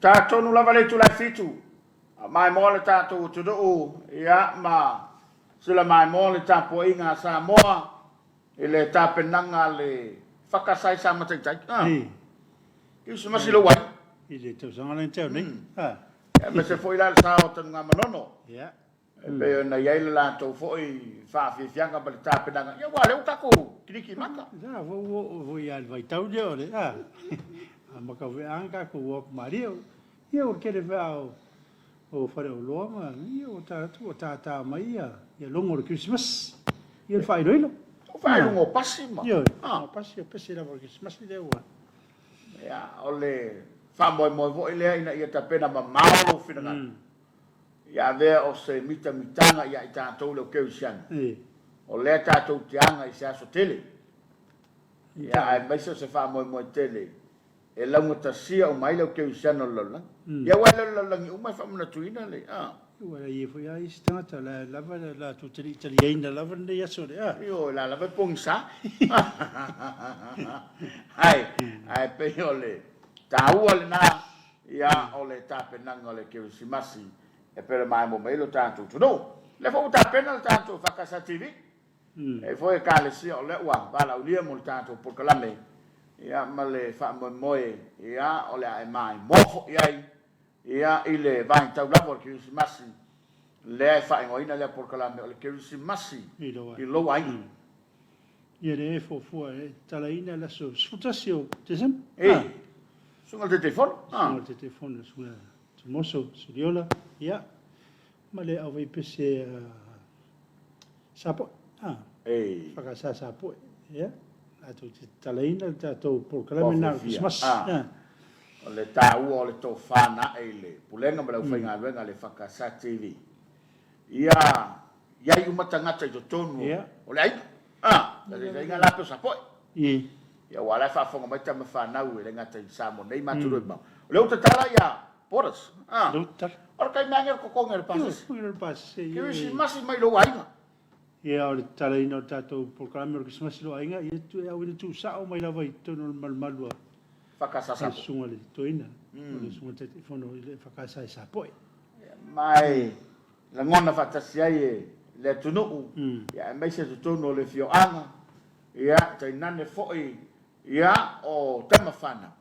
Ta tonu lava le itula e fitu, a maimoa le tatou atunuu, ia, ma sila maimoa le tapuaiga a Samoa i le tapenaga a le Fakasae sa mataitai. Ah. Kerisimasi lou ai. I le tausaga lea na tea nei. Ah. Aemaise foi la le sao o Tanugamanono. Yeah. E pei ona i ai le latou foi faafiafiaga ma le tapenaga, ia aua o lea ua tatou kilikimaka. Sa foi ua oo foi lava i le vaitau lea o le a amata foi lava ona tatou o atu malie. Ia ua tele foi lava o faleoloa ma ia ua tatou ua tata mai ia logo o le Kerisimasi, ia le faailoilo. O faailoga o pasi ma. Ioe, o pasi, o pese lava o le Kerisimasi lea ua. Ia, o le faamoemoe foi lea ina ia tapena mamao lou finagalo. Ia avea o se mitamitaga ia i tatou le Kerisiano. O lea tatou te aga i se aso tele. Ia aemaise o se faamoemoe tele e laugatasia uma ai le Kerisiano o le lalolagi. Ia aua e le o le lalolagi uma e faamanatuina le a. Ua i ai foi lava isi tagata o la e lava latou te le i taliaina lava lenei aso le a. Ioe, o la lava e pogisa. Ae, ae pei o le taua lena Ia, o le tapenaga o le Kerisimasi e pele maemo mai ai lo tatou atunuu. O lea foi ua tapena le tatou Fakasa TV. E i foi Ekalesia o lea ua valaaulia mo le tatou polokalame, ia, ma le faamoemoe, ia, o le a e maimoa foi ai, ia, i le vaitau lava o le Kerisimasi, lea e faaigoaina lea polokalame o le Kerisimasi i lou aiga. Ia lea e fuafua e tatalaina le aso 11 o Tesema. E, susuga i le Taitaifono. Susuga i le Taitaifono, susuga Tumoso Soliola, ia, ma le auvaipese Sapoe. E. Whakasa Sapoe, ia, latou te tatalaina le tatou polokalame na o le Kerisimasi. O le taua o le tofa na ae i le Pulega ma le aufaigaluega a le Whakasa TV. Ia i ai uma tagata i totonu o le aiga. A, taitaiga la pe o Sapoe. Ia aua o la e faafofoga mai tama fanau e le gata i Samoa nei ma atunuu e mamao. O lea ua tatala ia borders. A, o le taimi ane o le totogi o le pasese. Kerisimasi mai lou aiga. Ia o le tatalaina o le tatou polokalame o le Kerisimasi i lou aiga, ia e auina tuusao mai lava i totonu o le malumalu a Whakasa le susuga i le Toeaina, o le susuga i le Taitaifono i le Whakasa i Sapoe. Ma e lagona faatasi ai e le atunuu, ia aemaise totonu o le afioaga, ia tainane foi ia o tama fanau,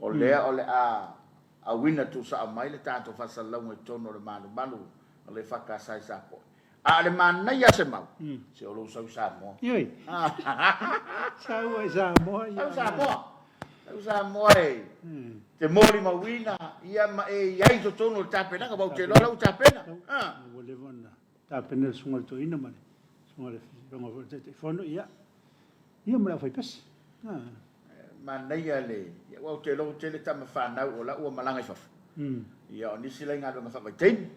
o lea o le a auina tuusao mai le tatou faasalalauga i totonu o le malumalu o le Whakasa i Sapoe. A o le manaia se mau, se o lou sau i Samoa. Ioe. Sau ai Samoa. Sau Samoa. Sau Samoa e te molimauina ia ma e i ai i totonu o le tapenaga, aua ou te iloa la ua tapena. Ua leva ona tapena le susuga i le toeaina ma le susuga i le Afioga foi i le Taitaifono, ia, ia ma le aufaipese. Manaia le, aua ou te iloa ua tele tama fanau o la ua malaga i fafo. Ia o nisi la i galuega faavaitaimi.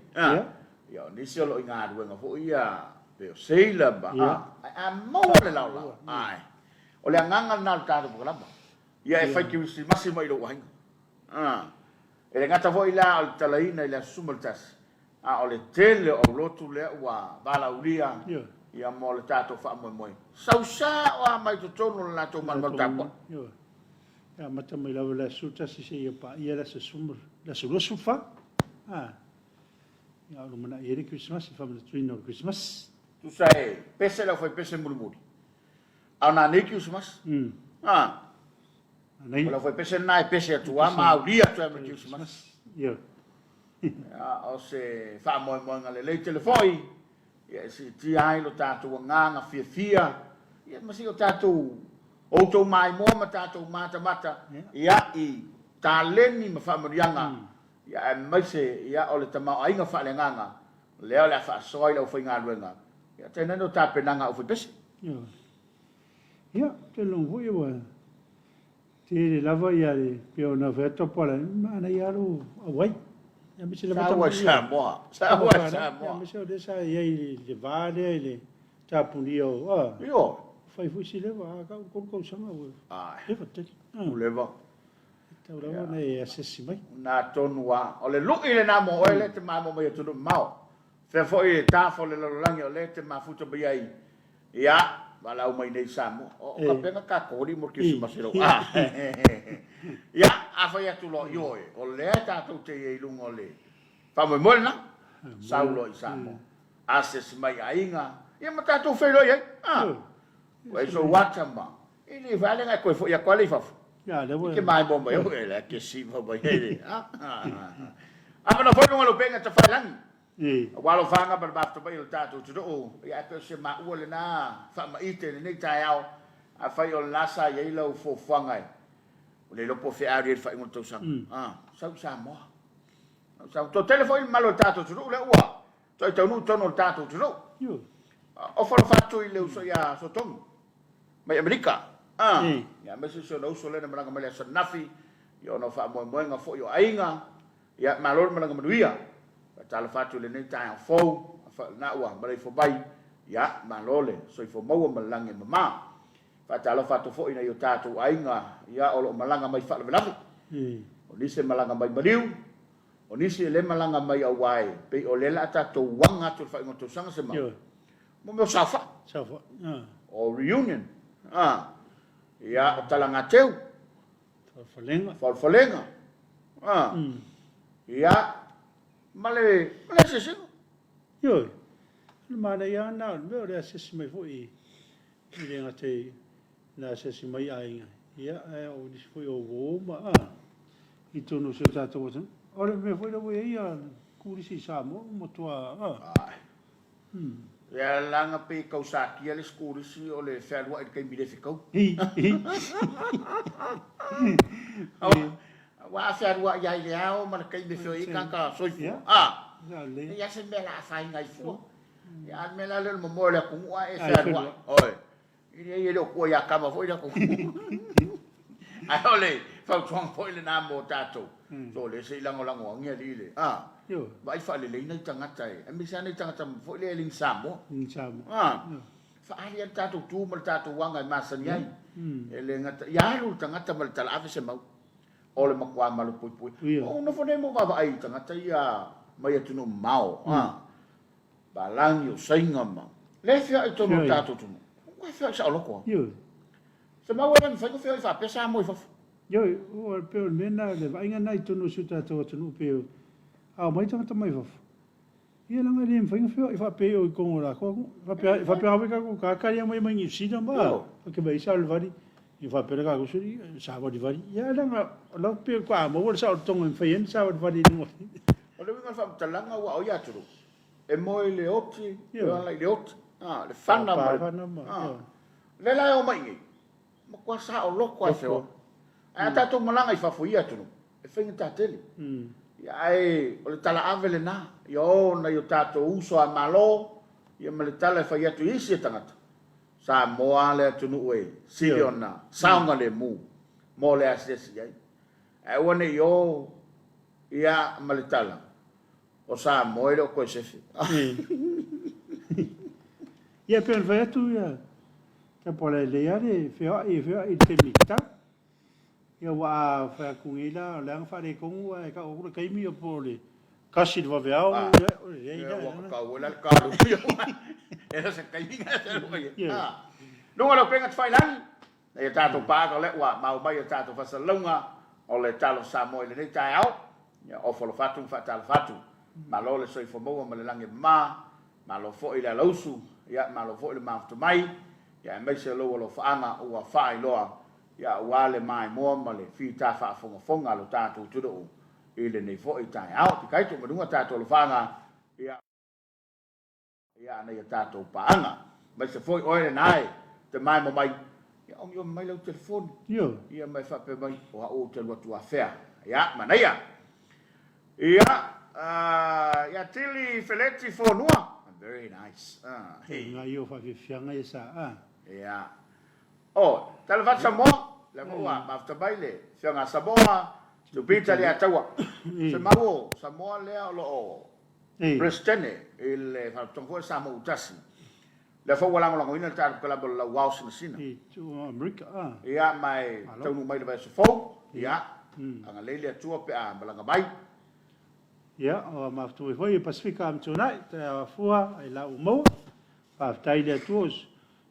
Ia o nisi o lo o i galuega foi ia pei o seila ma ae a maua le laolao, ae o le agaga lena o le tatou polokalama. Ia e fai kerisimasi mai i lou aiga. E le gata foi la o le talaina i le aso 11, A o le tele o aulotu lea ua valaaulia ia mo le tatou faamoemoe. Sau sao lava mai totonu o le latou malumalu tapuai. Ioe. E amata mai lava i le aso 11 seia paia le aso 10, le aso 24. A. Ia o lumanai ai le Kerisimasi, faamanatuina o le Kerisimasi. Tusa e pese le aufaipese mulimuli, a o nanei Kerisimasi. A. O le aufaipese lena e pese atu lava ma aulia atu ai ma le Kerisimasi. Ioe. O se faamoemoega lelei tele foi ia e siitia ai lo tatou agaga fiafia ia ma si o tatou outou maimoa ma tatou matamata ia i taleni ma faamanuiaga ia aemaise ia o le tamaoaiga faaleagaga lea o le a faasoa ai le aufaigaluega ia tainane o tapenaga a aufaipese. Ia, ou te iloa foi ua Tele lava ia le pei ona fai atu Apoala, manaia lava lou auai. Aemaise lava Saua i Samoa. Saua i Samoa. Aemaise o lea sa i ai i le va lea i le tapunia o, a. Ioe. Fai foi si leva, a kau tolu tausaga ua leva tele. Ua leva. E tatau lava ona e asiasi mai. Na atonu lava. O le lui lena mo oe lea e te mamoe mai atunuu mamao. Fea foi e tafa o le lalolagi o lea e te mafuta mai ai. Ia. Valaau mai nei i Samoa. O kapena tatou alii mo le Kerisimasi lau. Ia, a fai atu loa, ioe, o lea tatou te i ai i luga o le faamoemoe lena. Sau loa i Samoa. Asiasi mai i aiga, ia ma tatou feiloai ai. Ua e sou ata ma, e le fai lea e toe foi atu lava lea i fafo. E te maimoa mai au, e la te siva mai ai le. Avanoa foi luga o lau pega tafailagi. Aua alofaga ma le mafutapaia o le tatou atunuu, ia ae pei o se maua lena faamaite i lenei taeao, afai o lena sa i ai lau fuafuaga e ua le iloa po o fea alu i ai le faaiuga o le tausaga. Sau i Samoa. Sau i Samoa. Toatele foi le mamalu o le tatou atunuu lea ua toe taunuu i totonu o le tatou atunuu. Ofa alofa atu i le uso ia Sotogi mai Amerika. Ia aemaise si ona uso lea na malaga mai le aso ananafi, ia ona o faamoemoega foi o aiga. Ia, malo le malaga manuia. Faatalofa atu i lenei taeao fou, afai o lena ua maleifua mai, ia, malo le soifua maua ma le lagi e mama. Faatalofa atu foi i nai o tatou aiga, ia, o lo o malaga mai faalavelave. O nisi e malaga mai maliu, o nisi e le malaga mai aua e pei o lea o le a tatou aga atu i le faaiuga o le tausaga se mau. Mo mea o saofai. Saofai. O reunion. Ia, o talagateu. Faalefalega. Faalefalega. Ah. Ia, ma le, ma le asiasiga. Ioe, o le manaia lava lena o le mea o le asiasi mai foi e le gata i le asiasi mai i aiga, ia, ae o nisi foi o uo ma, a, i totonu o si o tatou atunuu. O le mea foi lea ua i ai ia turisi i Samoa ua matua, a. Ia leaga pei e tau satia le isi turisi o le fealuai i le taimi le fetau. Aua a fealuai lava i le ao ma le taimi e feoai ai tagata soifua, e leai se mea o le a afaina ai fua. A o le mea la lea o le momoe o le atunuu ae e fealuai, oi, E leai e le o tua ia Kama foi lea Ae o le fautuaga foi lena mo tatou. So lea se i lagolago agi alii le a. Vaai faalelei nai tagata e, aemaise lava nai tagata foi lea e le ni Samoa. Ni Samoa. A. Faaali lava le tatou tu ma le tatou aga e masani ai. E le gata, ia alu le tagata ma le talaave se mau. O le matua malupuipuia. Ua ou nofo nei ma ou vaavaai i tagata ia mai atunuu mamao. A. Palagi o Saina ma. Le feoai i totonu o le tatou atunuu. Ua feoai saoloto lava. Ioe. Se mau e le mafai ona feoai faapea Samoa i fafo. Ioe, ua pei o le mea lena, le vaaiga lena i totonu o si o tatou atunuu pei a omai tagata mai fafo, ia leaga e le mafai ona feoai faapea i totonu o latou atunuu. Faapea, faapea foi tatou tagata ia omai mai Niu Sila ma, faapea mai ai savalivali, ia faapea le tatou sui, savalivali. Ia leaga o la e pei faatoa maua le saolotoga e mafai ai ona savalivali i luga. O le uiga o le faamatalaga ua o ia atunuu, E moe i le oti, e ala i le oti, a, le fana ma le, a. Lea la e omai i inei, matua saoloto lava e feoai. Ae a tatou malaga i fafo i ia atunuu, e faigata tele. Ia, ae o le talaave lena, ia o nai o tatou uso a Malo, ia ma le tala e fai atu i isi tagata, Samoa le atunuu e sili ona saogalemu mo le asiasi i ai. Ae aua ne i o ia ma le tala, O Samoa e le o toe sefe. Ia pei ona fai atu ia Tapuala e lelei lava le feoai e feoai i le taimi tatau. Ia aua a fai atu nei la o le aga faaletonu ae tau atu le taimi po o le 1 i le vaveao ia o le leai la. Ua tatau ai la le kalu. E le o se taimi na e fealuai ai. Luga o le upega tafailagi, Nai a tatou paaga o lea ua maua mai a tatou faasalalauga o le Talofa Samoa i lenei taeao. Ia ofo alofa atu ma faatalofa atu. Malo le soifua maua ma le lagi e mama, malo foi le alausu, ia malo foi le mafuta mai, ia aemaise o lou alofaaga ua faailoa, ia aua le maimoa ma le fita faafogafoga a lo tatou atunuu i lenei foi taeao. Tikai tuumanuga tatou alofaaga, ia. Ia ana ia tatou paaga. Aemaise foi oe lena e te maemo mai, ia omiomi mai lau telefoni. Ioe. Ia ma e faapea mai, o au ou te alu atu afea. Ia, manaia. Ia, ia Tili Feleti Fonua. Very nice. Hey. Ngai o faafiafiaga ia sa a. Ia. Oh, talofa atu Samoa. Lea foi ua mafuta mai le Afioga a Samoa, Tupita Leiataua. Se mau o Samoa lea o lo o Peresetene i le Faalapotopotoga foi o Samoa ua tasi. Lea foi ua lagolagoina le tatou kalama o le Lauao Sinasina. I Amerika, a. Ia, ma e taunuu mai i le vaiaso fou, ia, agalelei le Atua pe a malaga mai. Ia, ua mafuta mai foi i Pasefika Amituanai, taeao afua ai la ua maua. Faafetai i le Atua.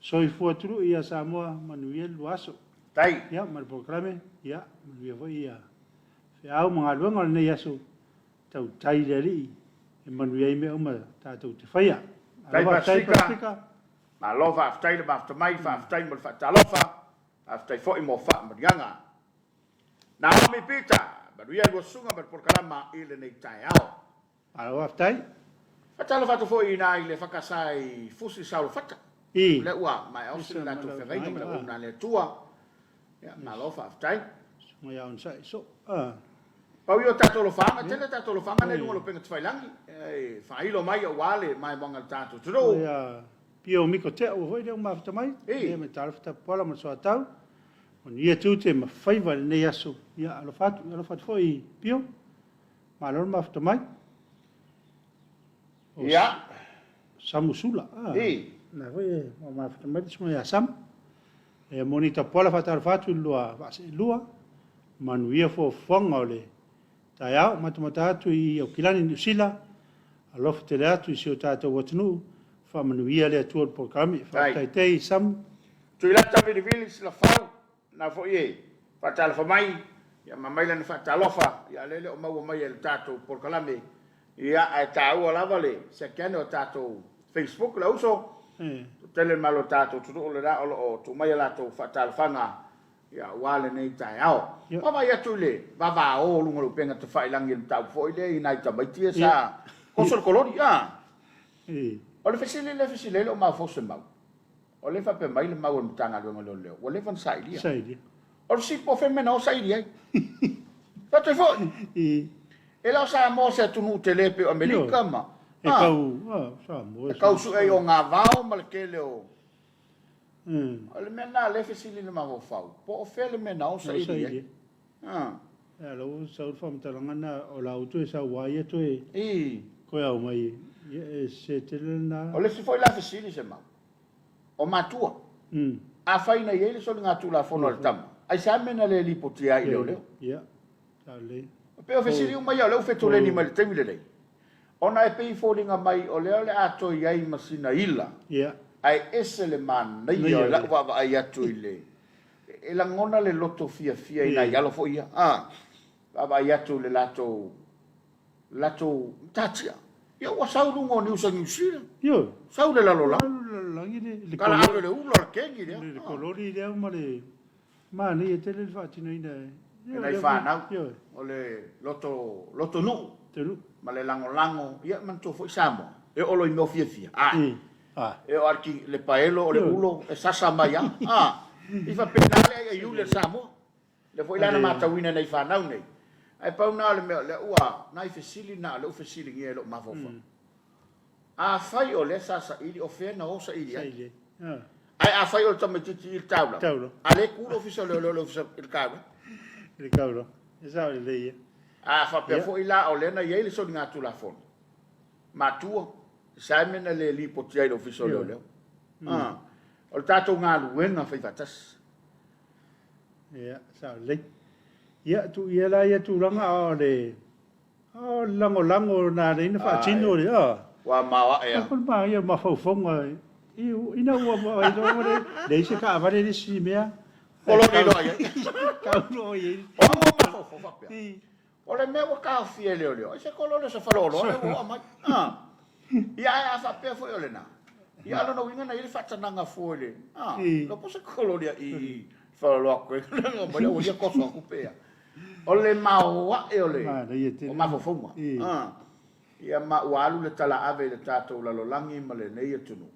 Soifua tului ia Samoa, manuia le lua aso. Tai. Ia, ma le polokalame, ia, manuia foi ia feau ma galuega o lenei aso, tautai le Alii e manuia ai mea uma tatou te faia. Tai Malo faafetai Pasika. Pasika. Malo faafetai le mafuta mai, faafetai mo le faatalofa, faafetai foi mo faamanuiaga. Naomi Peter, manuia lua susuga ma le polokalama i lenei taeao. Malo faafetai. Faatalofa atu foi i ina i le fakasa i Fusi Saulofata. I. O lea ua maea osi le latou feagaiga ma le auauna a le Atua. Ia, malo faafetai. Susuga ia onosai soo. Ah. Pau ia o tatou alofaaga, tele tatou alofaaga lea i luga o le upega tafailagi, e faailo mai aua le maimoaga a le tatou atunuu. Ia, Pio Miko Tea ua foi lea ua mafuta mai. I. Ia me talofa tapuala ma le soatau. Manuia tiute ma faiva i lenei aso. Ia, alofa atu, alofa atu foi Pio. Malo le mafuta mai. O Ia. Samu Sula. Ah, I. Na foi e mafuta mai le susuga ia Samu. E moni tapuala faatalofa atu i le lua vaaseelua. Manuia fuafuaga o le taeao. Matamata atu i Aukilani, Niu Sila. Alofa tele atu i si o tatou atunuu. Faamanuia le Atua i le polokalame. Tai. Faafetai tei Samu. Tuilata Vilivili Silafau, Na foi e faatalofa mai, ia ma aumai lana faatalofa, ia lea e le o maua mai e le tatou polokalame, ia ae taua lava le siaki ane o tatou Facebook le uso, toatele le malo o tatou atunuu lena o lo o tuu mai a latou faatalofaga, ia aua lenei taeao. Vaavaai atu i le vavao o luga o le upega tafailagi i le mataupu foi lea i nai tamaiti ia sa oso le koloni, a. O le fesili lea e fesili ai lou mafaufau se mau. O lea e faapea mai le mau a le Matagaluega o Leoleo, ua leva ona sailia. Sailia. O le sipo o fea mea na o saili ai? Faatoi foi. I. E le o Samoa se atunuu tele pei o Amerika ma... E kau, ah, Samoa. E kau sue ai o gavao ma le tele o... O le mea lena lea e fesili le mafaufau, po o fea le mea na o saili ai? Ah. Ia, la ua sau le faamatalaga na o la ua toe sau a ia toe I. toe au mai. Ia, e sese tele lena. O le isi foi la fesili se mau. O matua. Afai na i ai le soligatulafono a le tama, aisea mea na le lipotia ai i leoleo? Ia, sa lelei. E pei o fesili uma ia o lea ua fetuleni mai i le taimi lenei, ona e pei e foliga mai o lea o le a toe i ai ma sina ila, ae ese le manaia o lau vaavaai atu i le... E lagona le loto fiafia i nai alo foi ia, a vaavaai atu i le latou latou matatia. Ia ua sau luga o news a Niu Sila. Ioe. Sau le lalolagi. Alu le lalolagi le le Kala ave le ula o le kegi lea. Le kololi lea ma le manaia tele le faatinoina e. E nai fanau. Ioe. O le loto loto nuu. Te nuu. Ma le lagolago, ia manatua foi Samoa, e oo loa i mea o fiafia, a. A. E oo lava i le paelo o le ulo e sasa mai lava. A. I faapena le aiaiuli a le Samoa. Lea foi la na matauina e nai fanau nei, ae pau na o le mea o lea ua nai fesili na o lea ua fesiligia e lou mafaufau. Afai o lea sa saili, o fea na o saili ai? Ae afai o le tamaitiiti i le taulaga, a lea e ku le ofisa o leoleo i le ofisa i le taulaga. I le taulaga, e sao lelei ia. A faapea foi la o lea na i ai le soligatulafono, matua, sa mea na le lipoti ai i le ofisa o leoleo. O le tatou galuega faifaatasi. Ia, sao lelei. Ia, tuu ia la ia tulaga, a o le, a o le lagolago na ala ai ona faatino le, a. Ua maoae a. Ko le manaia o mafaufauga ina ua vaai loa ua leai se taavale le isi mea. Koloni loa i ai. Tau loa i ai. O au o mafaufau faapea. O le mea ua taofia e leoleo, ai se koloni o se faleoloa lea ua oo mai. A. Ia ae a faapea foi o lena, ia a lona uiga na i ai le faatanaga fua i le, a, lo po se koloni a i i faleoloa atu ai, mai ua ia koso atu pe a. O le maoae o le o mafaufauga. A. Ia ma ua alu le talaave i le tatou lalolagi ma lenei atunuu.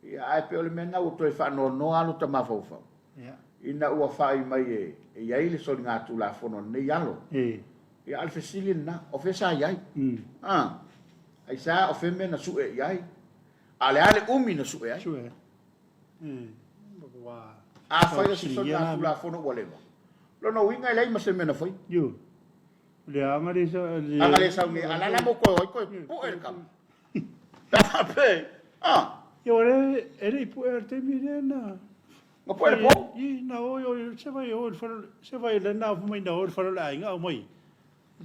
Ia ae pei o le mea lena ua toe faanoanoa lava lo ta mafaufau. Ina ua faai mai e i ai le soligatulafono a lenei alo. Ia a o le fesili lena, o fea sa i ai? A, aisea o fea mea na sue i ai? A o le a le umi na sue ai? Afai o se soligatulafono ua leva, lona uiga e leai ma se mea na faia. Aga le sau nei, a o le a la mo koe o ai koe pue le kama? Pe a faapea, a. Ia o le, e le i pue le taimi lea na. Na pue le pou? I, na o, o, se vai o le fale, se vai le na mai na o le fale o le aiga au mai.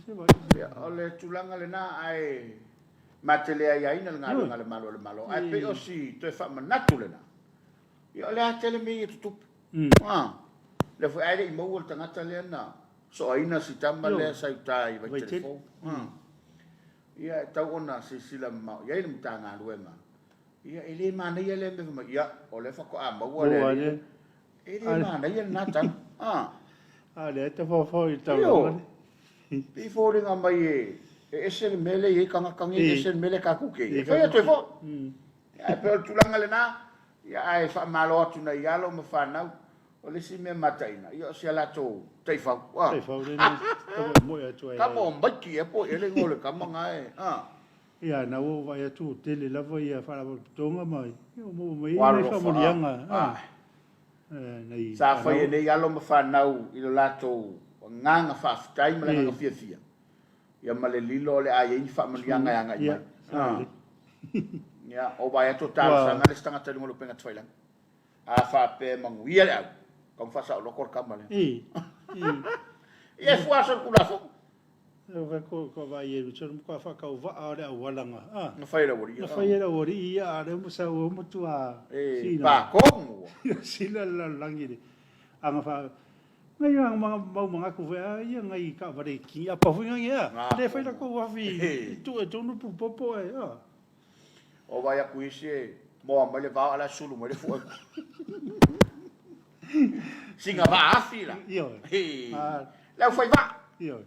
Se vai. Ia, o le tulaga lena ae ma te le aiaina le galuega a le Malo o le Malo, ae pei o si toe faamanatu lena. Ia o le a tele mea ia tutupu. A, lea foi ae le i maua le tagata lea na soaina si tama lea sa i uta i Vaitele Fou. Ia e tau ona silasila mamao i ai le Matagaluega. Ia e le manaia lea mea fai mai, ia o lea faatoa maua le alii. E le manaia lena tala. A. A lea e tafaofao i le taulaga lea. Pei e foliga mai e ese le mea lea e i ai tagata nei, ese le mea lea tatou te i ai. E fai atu ai foi. Ae pei o le tulaga lena, ia ae faamalo atu nai alo ma fanau. O le isi mea mataina, ia o si a latou taifau. Taifau lea na tamoemoe atu ai. Tama o Maiki ea po o ea le igoa o le tama na e. Ia, na ua ou vaai atu ua tele lava ia faalapotopotoga ma ia ua maua mai ai nai faamanuiaga. Nai Sa fai e nei alo ma fanau i lo latou agaga faafetai ma le agaga fiafia, ia ma le lilo o le a i ai ni faamanuiaga e agai mai. Ia, o vaai atu o talosaga le isi tagata i luga o le upega tafailagi. A faapea e manuia le au, tau faasaoloto le tama lea. Ia e fua aso i le Tulafono. Ko vaai e Richard matua faatauvaa o le auala na a. Na fai e le aualii. Na fai e le aualii ia a lea ua sau au matua sina. Pa tonu ua. Sina le lalolagi le aga fa ngai a mau manatu foi a ia ngai taavale ki apa foi ngai a. Le fai latou afi i tuu e tonu pupopo e a. O vaai atu isi e moa mai le vao a la e sulu mai le fua. Sina vaa afi la. Ioe. Le au fai vaa. Ioe.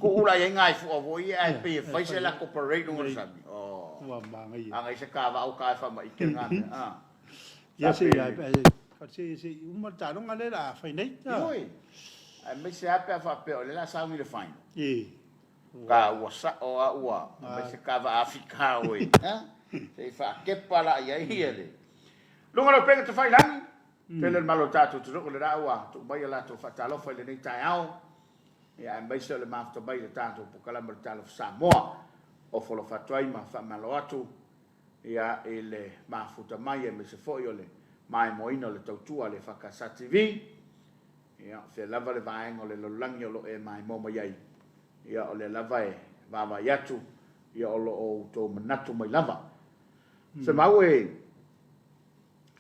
Ku'u la i ai ngai fua foi ia ae pei e fai se latou parade luga o le sami. Oh. Ua manaia. A ngai se kava au ka e faamaite lena mea. Ah. Ia se ia se se uma le taaloga lea la fai nei. Ioe. Aemaise lava pe a faapea o lea la sauni le final. E. Ka ua sa'o a ua aumai se kava Afrika oe a se i faakepa la i ai ia le luga o le upega tafailagi. Tele le malo o tatou atunuu le la ua tuu mai a latou faatalofa i lenei taeao, ia aemaise o le mafuta mai i le tatou polokalame o le Talofa Samoa. Ofo alofa atu ai ma faamalo atu ia i le mafuta mai aemaise foi o le maimoaina o le tautua a le EFKS TV. Ia, o fea lava le vaega o le lalolagi o lo o e maimoa mai ai, ia, o lea lava e vaavaai atu, ia, o lo o outou manatu mai lava. Semau e,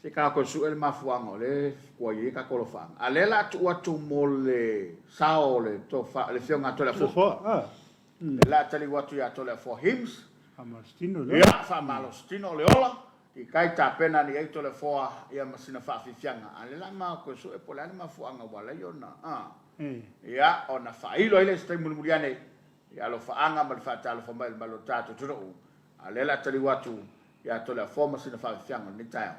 se i tatou sue le mafuaaga o lea e ua i ai tatou alofaaga, a o lea o le a tuu atu mo le sao o le tofa, le Afioga ia Toleafoa. O le a taliu atu ia Toleafoa Hymns. Faamalositino le ola. Ia, faamalositino le ola. I kai tapena ane i ai Toleafoa ia ma sina faafiafiaga. A o lea la ma toe sue po o le a le mafuaaga ua ala ai ona, a. Ia, ona faailo ai lea i se taimi mulimuli ane i alofaaga ma le faatalofa mai o le Malo o tatou atunuu. A o lea o le a taliu atu ia Toleafoa ma sina faafiafiaga o lenei taeao.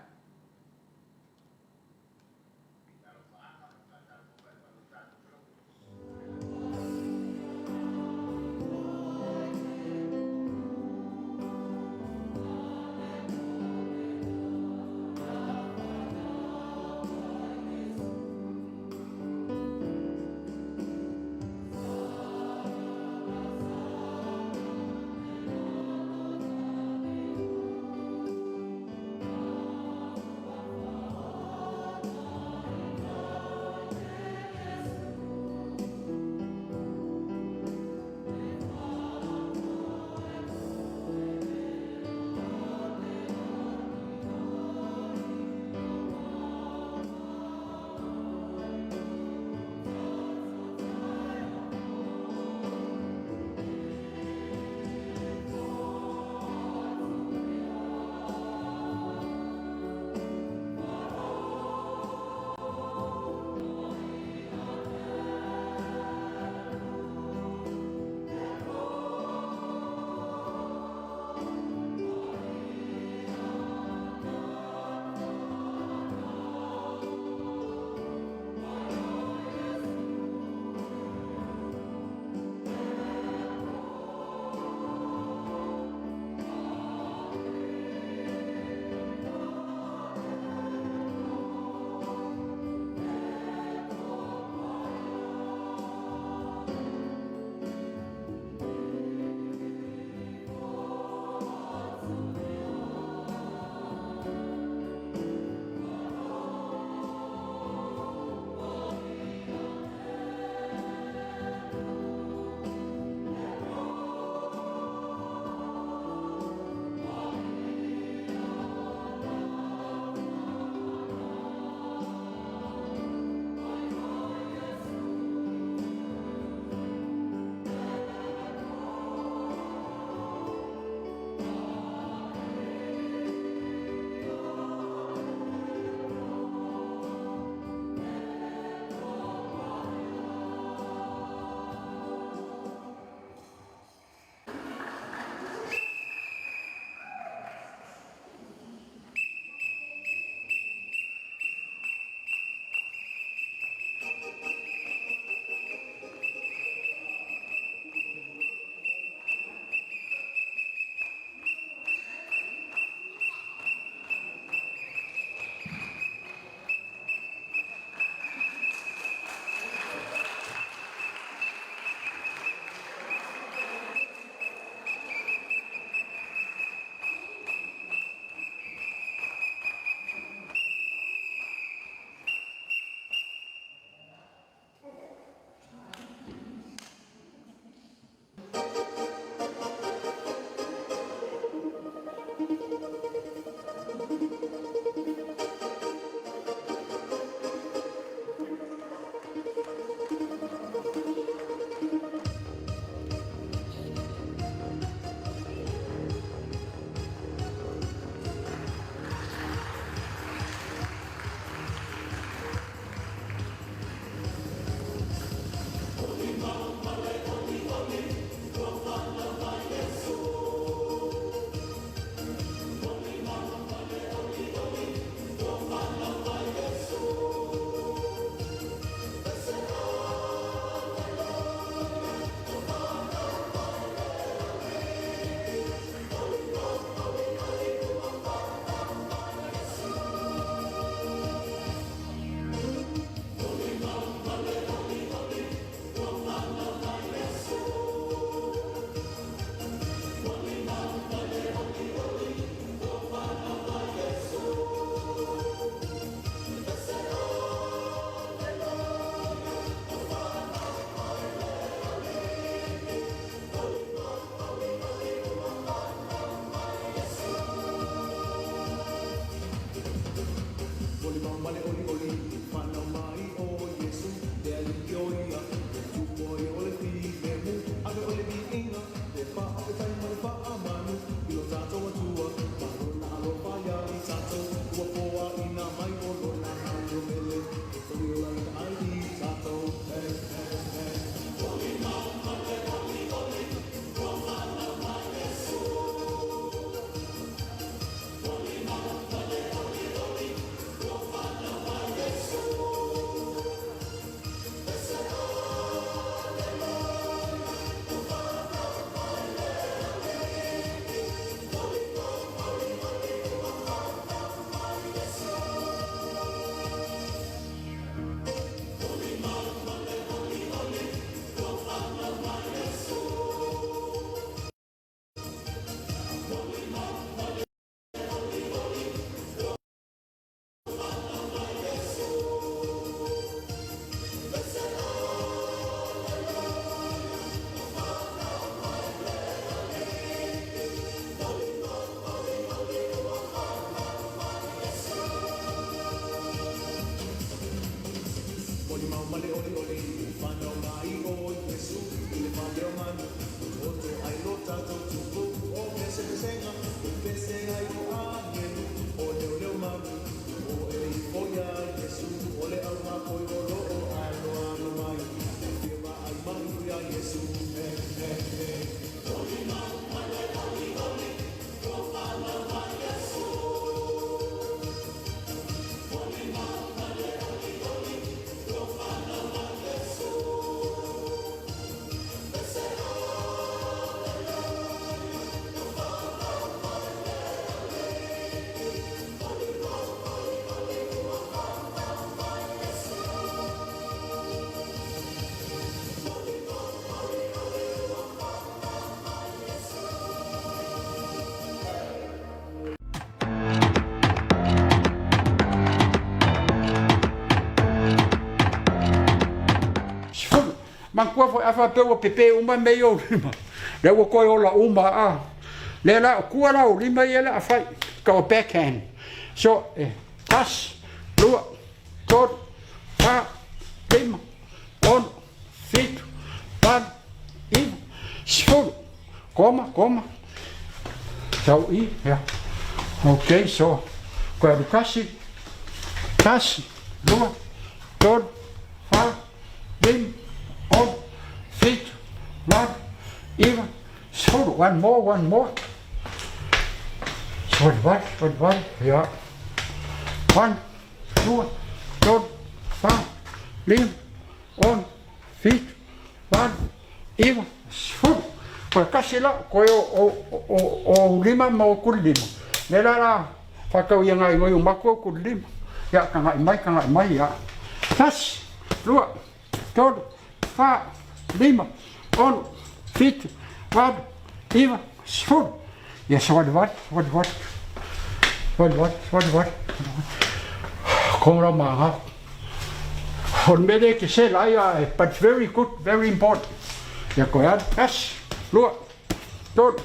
10. Manatua foi a faapea ua pepe uma mea i ou lima, lea ua toe ola uma a. Lea la, o tua la o lima ia le a fai, ka o backhand. So, e, tasi, lua, tolu, fa, lima, ono, fitu, valu, iva, 10. Koma, koma. Sau i, ia. Ok, so, koe alu kasi, tasi, lua, tolu, fa, lima, ono, fitu, valu, iva, 10. One more, one more. 18, 18, ia. One, lua, tolu, fa, lima, 6, 7, 8, 9, 10. Toe tasi la, toe o, o, o, o lima ma o tuli lima. Le la la, whakau ia ngai ngoi o maku o tuli lima. Ia, ka ngai mai, ka ngai mai, ia. Tasi, lua, tolu, wha, lima, ono, fitu, walu, iwa, sefulu. Ia, sawali wali, sawali wali. Sawali wali, sawali wali. Kora ma ngā. O le mea lea e te sela ai, a, but it's very good, very important. Ia koe alu, tasi, lua, tolu,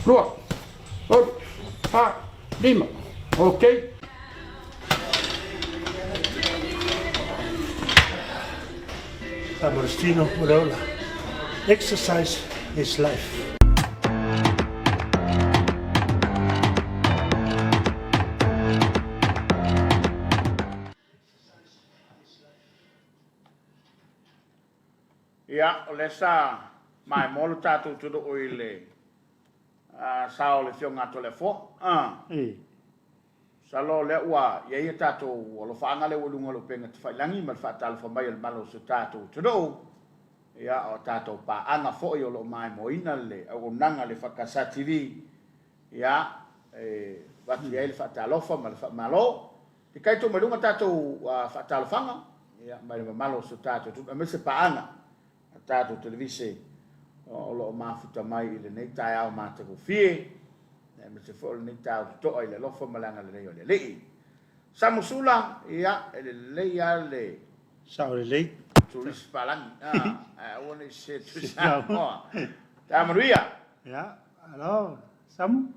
lua, tolu, wha, lima. Okay. Samorostino Ureola. Exercise is life. Ia, o lea sa maimoa lo tatou tuluu i le sao o le Afioga a Toleafoa. Masalo o lea ua i ai a tatou alofaaga lea ua i luga o le upega tafailangi ma le faatalofa mai a le Malo o si o tatou atunuu, ia, o a tatou paaga foi o lo o maimoaina le auaunaga a le EFKS TV, ia, e avatu i ai le faatalofa ma le faamalo. Te kaito mai luga tatou faatalofaga, ia, mai le mamalu o si o tatou atunuu, aemaise paaga a tatou televise o lo o mafuta mai i lenei taeao matagofie, aemaise foi o lenei taeao totoa i le alofa ma le agalelei o le Alii. Samusula, ia, e lelei lava le Sao lelei. Turisi palagi, ae aua ne i sese atu i Samoa. Taeao manuia. Ia, alo, Samu.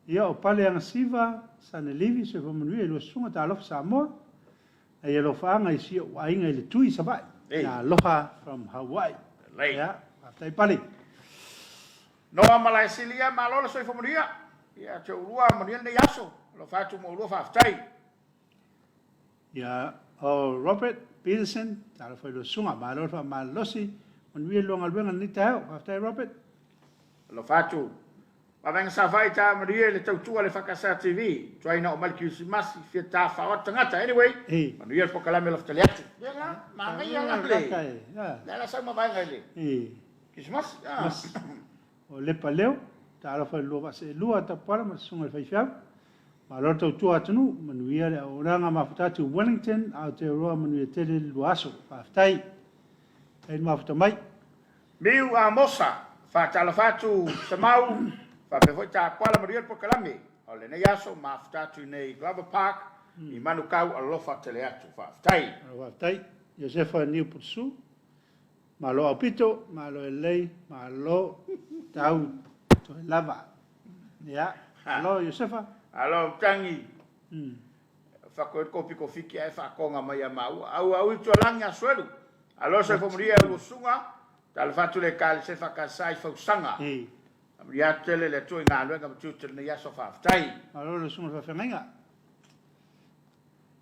Ia, o Pale Agasiva, Sanelivi, Soifua Manuia i lua susuga, Talofa Samoa. Ai alofaaga i si ou aiga i le tui i Savaii. Ei. Aloha from Hawaii. Lelei. Ia, faafetai Pale. Noa Malaesili, ia malo le soifua manuia. Ia te oulua manuia lenei aso. Alofa atu mo oulua faafetai. Ia, o Robert Peterson, talofa i lua susuga, malo le faamalolosi, manuia lua galuega i lenei taeao. Faafetai Robert. Alofa atu. Vavaega Savaii ta manuia i le tautua a le EFKS TV. Tuai na oo mai le Kirisimasi, fia tafao atu tagata. Anyway, manuia le polokalame alofa tele atu. Lea la, manaia la le, lea la sau mavaega i le Kirisimasi. O Lepa Leo, talofa i le lua vaaseelua a Tapuala ma le susuga i le faifeau. Malo le tautua atunuu, manuia le auaunaga mafuta atu i Wellington, Aotearoa manuia tele le lua aso. Faafetai. Faafetai le mafuta mai. Miu Amosa, Faatalofa atu Samau, faapea foi Tapuala manuia le polokalame o lenei aso mafuta atu i nei Glover Park i Manukau alofa tele atu. Faafetai. Faafetai. Iosefa Niu Putusu, Malo aupito, malo e lelei, malo tau toe lava. Ia, malo Iosefa. Alo Matangi. Fako e kopi ko fiki ae whaakonga mai a maua. Au au i tualangi a suelu. Alo se fomuria e usunga. Talofa atu le ekalesia whakasā i Fausaga. Faamanuia atu tele le Atua i galuega ma tiute o lenei aso. Faafetai. Malo le susuga i le faafeagaiga.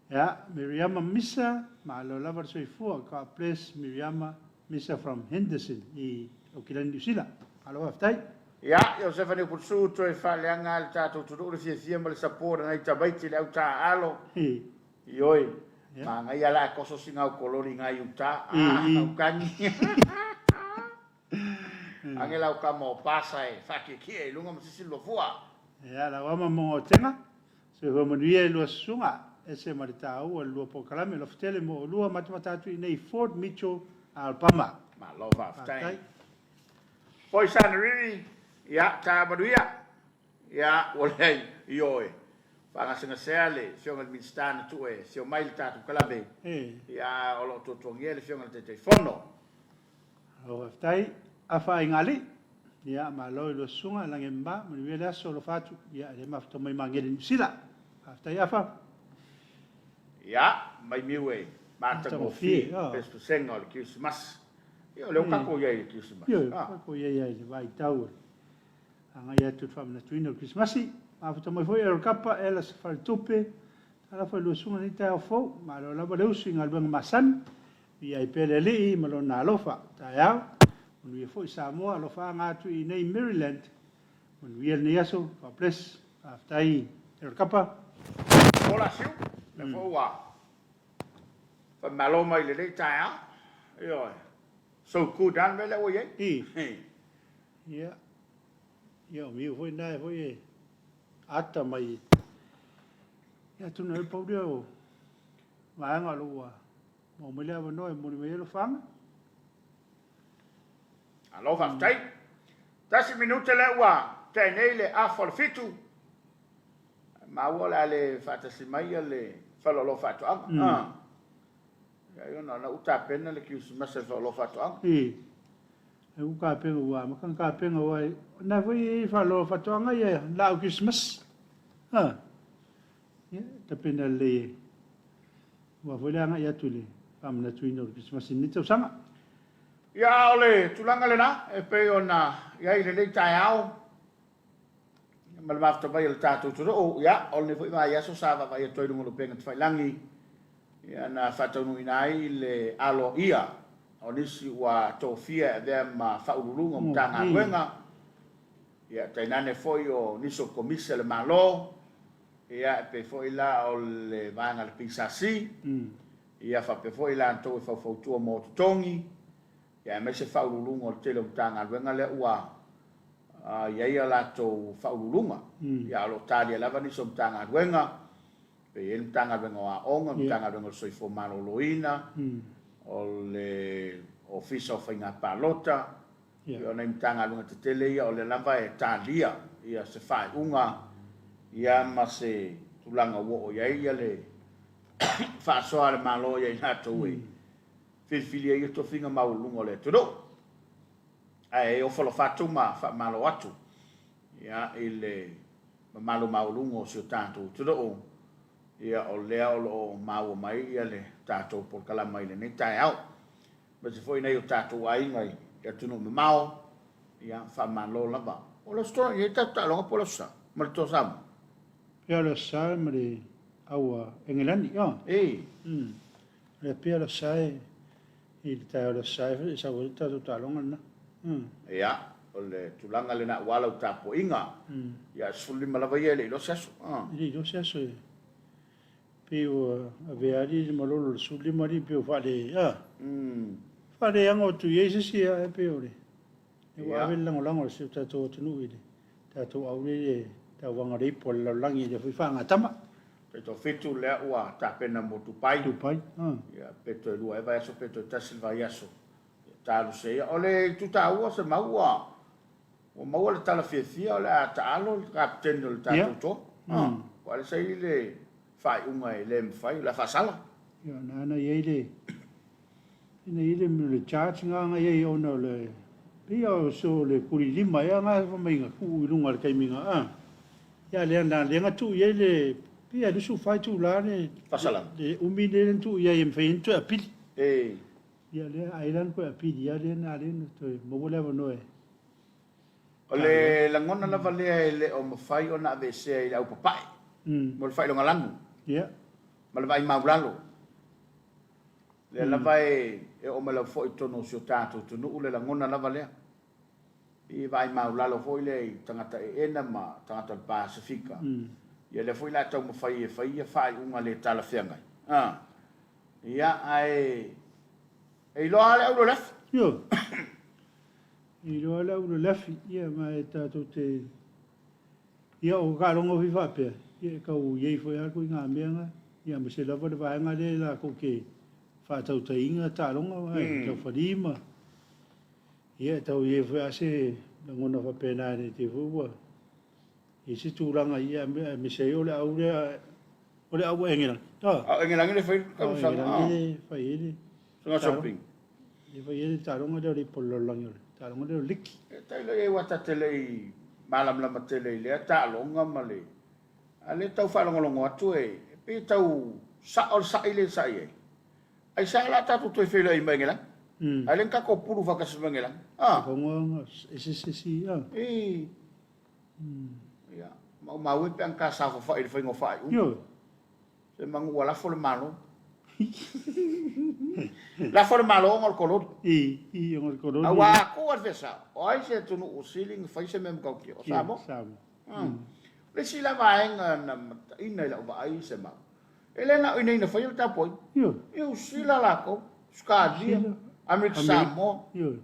Ia, Miriama Misa, malo lava le soifua. God bless Miriama Misa from Henderson i Aukilani, Niu Sila. Malo faafetai. Ia, Iosefa Niuputusu, toe faaleaga le tatou atunuu le fiafia ma le support a nai tamaiti le au taaalo. Ioe, manaia la e koso sina au koloni ngai uta, ah, ukani. Ange lau kama o pasa e faakiekie i luga ma sisi lofua. Ia, lau ama mo Gautega, Soifua manuia i lua susuga, ese ma le taua o le lua polokalame alofa tele mo oulua matamata atu i nei Fort Mitchell, Alabama. Malo faafetai. Foi Sanariri, ia, ta manuia. Ia, ua leai, ioe. Faagasegasea le Afioga i le Minisita na tuu e afio mai i le tatou kalame. Ia, o lo o tuatuagia le Afioga i le Taitaifono. Malo faafetai. Afa Aiga Alii. Ia, malo i lua susuga, lagi e mama, manuia le aso, alofa atu. Ia, e le mafuta mai Magele Niu Sila. Faafetai Afa. Ia, mai miu e matagofie pesepesega o le Kerisimasi. Ia, o lea ua tatou i ai i le Kerisimasi. Ioe, ua tatou i ai i le vaitau e agai atu i le faamanatuina o le Kerisimasi. Mafuta mai foi Errol Kapa, Ella Sefaletupe, talofa i lua susuga i lenei taeao fou. Malo lava le usu i galuega masani. Viia ai pea le Alii ma Lona alofa. Taeao, manuia foi Samoa, alofaaga atu i inei Maryland. Manuia lenei aso, God bless. Faafetai Errol Kapa. Ola Siu, lea foi ua. Faamalo mai i lenei taeao. Ioe. So good lava le mea lea ua i ai. I. Ia. Ia o miu foi na e foi e ata mai. Ia atonu ai pau lea o vaega o lo ua maua mai le avanoa e momoli mai ai alofaga. Malo faafetai. 1 minute lea ua tea nei le afa o le 7. Maua o le a le faatasi mai le faleoloa faatoaga. Ia ai ona o lena ua tapena le kerisimasi a le faleoloa faatoaga. I. E ua tapena ua amata ona tapena aua o lena foi e i ai faleoloa faatoaga ia laau kerisimasi. A. Ia, tapena lelei e aua foi le agai atu i le faamanatuina o le kerisimasi i lenei tausaga. Ia, a o le tulaga lena e pei ona i ai i lenei taeao ma le mafuta mai o le tatou atunuu. Ia, o lenei foi vaiaso sa vaavaai atu ai i luga o le upega tafailagi, ia, na faataunuuina ai le aloaia o nisi ua tofia e avea ma faauluuluga o Matagaluega, ia, tainane foi o nisi o Komisi a le Malo, ia, e pei foi la o le vaega a le PSC, ia, faapea foi latou e faufautua mo totogi, ia, aemaise faauluuluga o le tele o Matagaluega lea ua i ai a latou faauluuluga. Ia, o lo o talia lava nisi o Matagaluega, pe i ai le Matagaluega o Aoga, le Matagaluega o le Soifua Maloloina, o le Ofisa o Faiga Palota, ia, o nai Matagaluega tetele ia o lea lava e talia ia se faaiuga ia ma se tulaga ua oo i ai ia le faasoa a le Malo ia i latou e filifilia ia tofiga maualuluga o le atunuu. Ae ofo alofa atu ma faamalo atu ia i le mamalu maualuga o si o tatou atunuu, ia o lea o lo o maua mai ia le tatou polokalama i lenei taeao. Aemaise foi nai o tatou aiga i atunuu mamao, ia faamalo lava. O le Aso Toonai e i ai tatou taaloga po o le Aso Sa ma le Toa Samoa? Pea o le Aso Sa ma le Aua Engelani, ioe. Ei. O le Apia o le Aso Sa e i le taeao o le Aso Sa e sau ai le tatou taaloga lena. Ia, o le tulaga lena aua lau tapuaiga. Ia, 15 lava ia e le i iloa se aso. E le i iloa se aso e pei ua avea alii le malolo o le 15 alii pei ua faale, a? Faaleago atu i ai se isi, ae pei o le ua ave le lagolago a si o tatou atunuu i le tatou aulele tauvaga o le ipu a le lalolagi i lea foi faagatama. Taitoafitu lea ua tapena mo Dubai. Dubai, a. Ia, pe toe 2 ea vaiaso pe toe 1 le vaiaso. Ia, talosia ia. O le itu taua se mau ua ua maua le tala fiafia o le a taalo le kapeteni o le tatou toa. A, ua alesa i le faaiuga e le mafai, o le a faasala. Ia, na ana i ai le ina i ai le charge nga nga i ai ona o le pei o so le kuli lima ea nga fa mai nga tuu i luga o le taimi nga a. Ia lea na lea nga tuu i ai le pei a 24 itula le Faasalaga. Le umi lea na tuu i ai e mafai ai ona toe apili. E. Ia lea ai la na toe apili ia lea na lea na toe maua le avanoa e. O le lagona lava lea e le o mafai ona aveesea i le aupapae mo le faailogalanu ma le vaai maulalo. Lea lava e oo mai lava foi i totonu o si o tatou atunuu le lagona lava lea. I vaai maulalo foi lea i tagata eena ma tagata o le Pasefika. Ia lea foi la taumafai e fai ia faaiuga le talafeagai. Ia, ae e iloa lava le auro i le afi. Ioe. E iloa le auro i le afi, ia ma e tatou te, ia o taaloga foi faapea, ia e tau i ai foi lava ituaiga mea na, ia aemaise lava le vaega lea latou te faatautaiina taaloga, e taufali ma, ia e tau i ai foi lava se lagona faapena ne i te i foi ua i ai se tulaga, ia aemaise ai o le au lea, o le au Engelani. A o Engelani le fai tausaga. Engelani le fai ai le Suga shopping. Le fai ai le taaloga lea o le ipu o le lalolagi o le taaloga lea o le liki. E tailo i ai aua ta te le i malamalama tele i lea taaloga ma le a lea tau faalogologo atu e pei e tau sao le sa'i lea e sa'i ai. Aisea la tatou toe feiloai ma Engelani? Ae le na tatou pulu faatasi ma Engelani. Ah. Fagoga ese se isi. Ah. E. Ia, maumau e pe ana ta saofafai i le faiga o faaiuga. Ioe. Se manu ua lafo le Malo. Lafo le Malo ona o le kololi. I, i, ona o le kololi. Aua a tuu lava le fia sao, o ai se atunuu sili na fai se mea matautia? O Samoa. Samoa. O le isi la vaega na mataina i lau vaai se mau. E le na o i inei na faia le tapuaiga. Ioe. Niu Sila latou, Ausetalia, Amerika Samoa. Ioe.